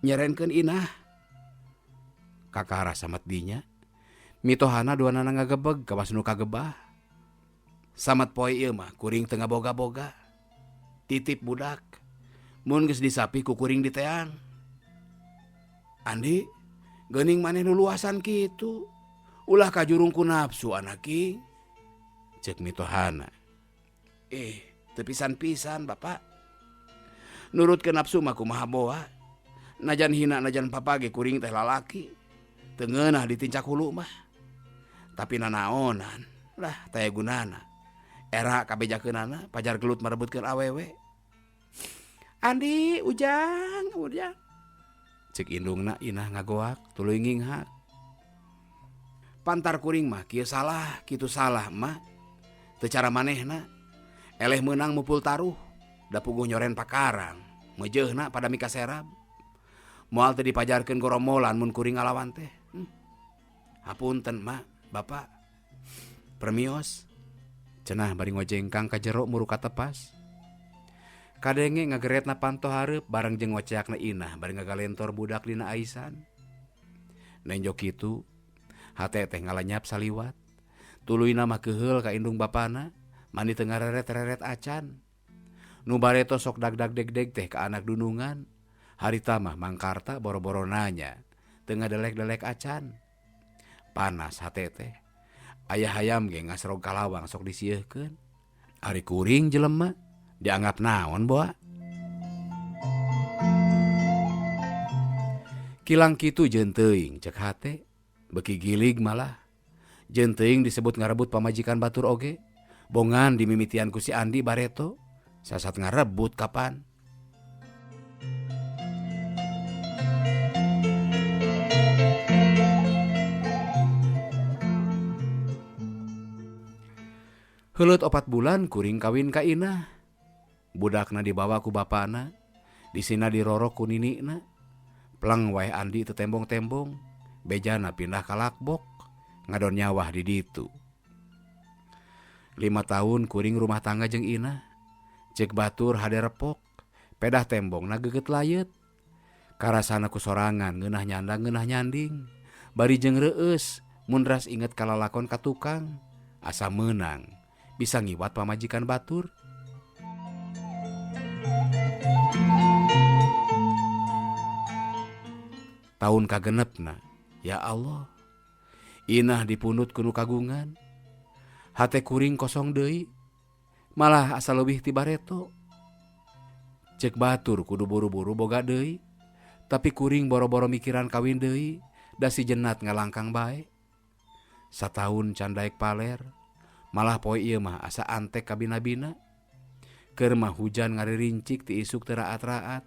nyerenkeun Inah. Kakara samet dinya. Mitohana duanana ngagebeg kawas nu kagebah. Samet poe ieu mah kuring teu ngaboga-boga. Titip budak. Mun geus disapi ku kuring diteang. Andi, geuning maneh nu luasan kitu. Ulah kajurung ku nafsu anaki. Ceuk mitohana. Teu pisan-pisan bapak. Nurut ke nafsu mah kumaha boa. Najan hina najan papage kuring teh lalaki. Teu ngeunah ditincak hulu mah. Tapi nanaonan lah taya gunana. Era kabejakeunana pajar gelut marebutkeun awewe. Andi, ujang, ujang. Ceuk indungna Inah ngagoak tuluy nginghak. Pantar kuring mah kieu salah, kitu salah mah. Teu cara manehna. Eleh meunang mupul taruh. Da puguh nyoren pakarang, meujeuna pada mikaserab. Moal teu dipajarkeun goromolan mun kuring ngalawan teh. Hapunten mak, bapak. Permios. Cenah bari ngojengkang ka jero muru katepas. Kadenge ngageretna panto hareup bareng jeung ngoceakna Inah bari ngagalentor budak dina aisan. Nenjo kitu, hate teh ngalanyap saliwat. Tuluyna mah keuheul ka indung bapana, mani teu ngareret-reret acan. Nu bareto sok dag-dag deg-deg teh ka anak dunungan. Harita mah mangkarta boro-boro nanya, teu ngadelek-delek acan. Panas hate teh. Aya hayam ge ngasrog kalawang sok disieurkeun. Ari kuring jelema dianggap naon boa. Kilang kitu jeung teuing cek hate, beuki gilig malah. Jeung teuing disebut ngarebut pamajikan batur oge. Bongan dimimitian ku si Andi bareto. Sasat ngarebut kapan. Heuleut 4 bulan kuring kawin ka Inah. Budakna dibawa ku bapana, disina dirorok ku ninikna. Pleng wae Andi teu tembong-tembong, bejana pindah ka Lakbok, ngadon nyawah di ditu. 5 tahun kuring rumah tangga jeung Inah. Cek batur hade repok, pedah tembongna geget layet. Karasana ku sorangan ngeunah nyandang ngeunah nyanding. Bari jeung reueus mun ras inget kalalakon ka tukang, asa meunang bisa ngiwat pamajikan batur. Tahun kagenepna, ya Allah, Inah dipunut ku nu kagungan. Hate kuring kosong deui. Malah asa leuwih ti bareto. Cek batur kudu buru-buru boga deui. Tapi kuring boro-boro mikiran kawin deui, da si jenat ngalangkang bae. Sataun can daek paler, malah poe ieu mah asa antek kabina-bina. Keur mah hujan ngaririncik ti isuk teu raat-raat.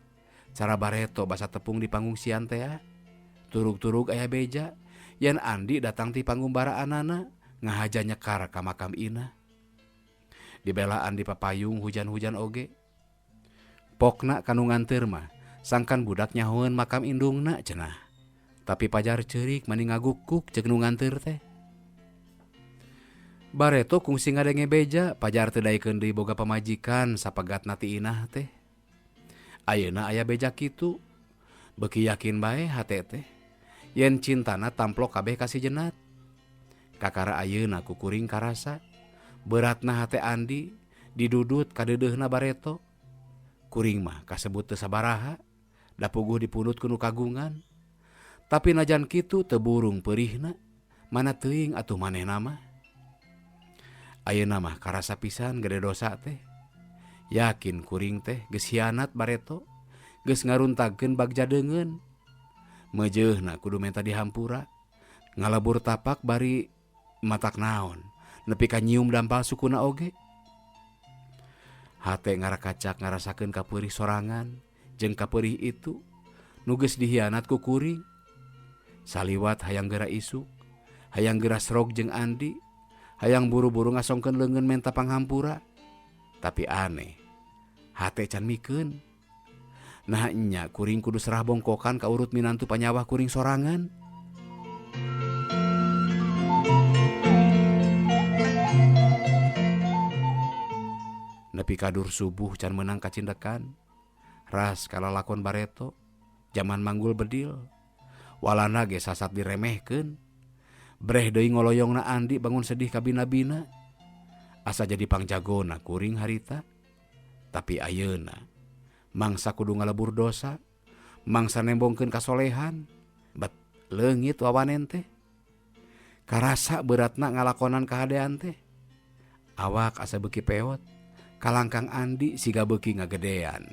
Cara bareto basa tepung di pangungsian teh. Turug-turug aya beja, yen Andi datang ti pangumbaraanana ngahaja nyekar ka makam Inah. Dibelaan di papayung hujan-hujan oge. Pokna kanu nganteur mah sangkan budak nyahoeun makam indungna cenah. Tapi pajar ceurik mani ngagukuk ceuk nu nganteur teh. Bareto kungsi ngadenge beja pajar teu daekeun deui boga pamajikan sapegatna ti Inah teh. Ayeuna aya beja kitu. Beuki yakin bae hate teh. Yen cintana tamplok kabeh ka si jenat. Kakara ayeuna ku kuring karasa. Beratna hate Andi didudut kadeudeuhna bareto. Kuring mah kasebut teu sabaraha, da puguh dipunut ku nu kagungan. Tapi najan kitu teu burung peurihna, mana teuing atuh manehna mah. Ayeuna mah karasa pisan gede dosa teh. Yakin kuring teh geus hianat bareto, geus ngaruntagkeun bagja deungeun. Meujeuhna kudu menta dihampura. Ngalebur tapak bari matak naon, nepi ka nyium dampal sukuna oge. Hate ngarakacak ngarasakeun kapeurih sorangan jeung kapeurih itu nu geus dihianat ku kuring. Saliwat hayang geura isuk, hayang geura srog jeung Andi, hayang buru-buru ngasongkeun leungeun menta panghampura. Tapi aneh, hate can mikeun. Nah nya kuring kudu serah bongkokan ka urut minantu panyawah kuring sorangan. Nepi kadur subuh can meunang kacindekan. Ras kalalakon bareto, jaman manggul bedil. Walana ge sasat diremehkeun. Breh deui ngoloyongna Andi bangun sedih kabina-bina. Asa jadi pangjagona kuring harita. Tapi ayeuna mangsa kudu ngalebur dosa, mangsa nembongkeun kasolehan, bet leungit wawanen teh. Karasa beratna ngalakonan kahadean teh. Awak asa beuki peot, kalangkang Andi siga beuki ngagedean.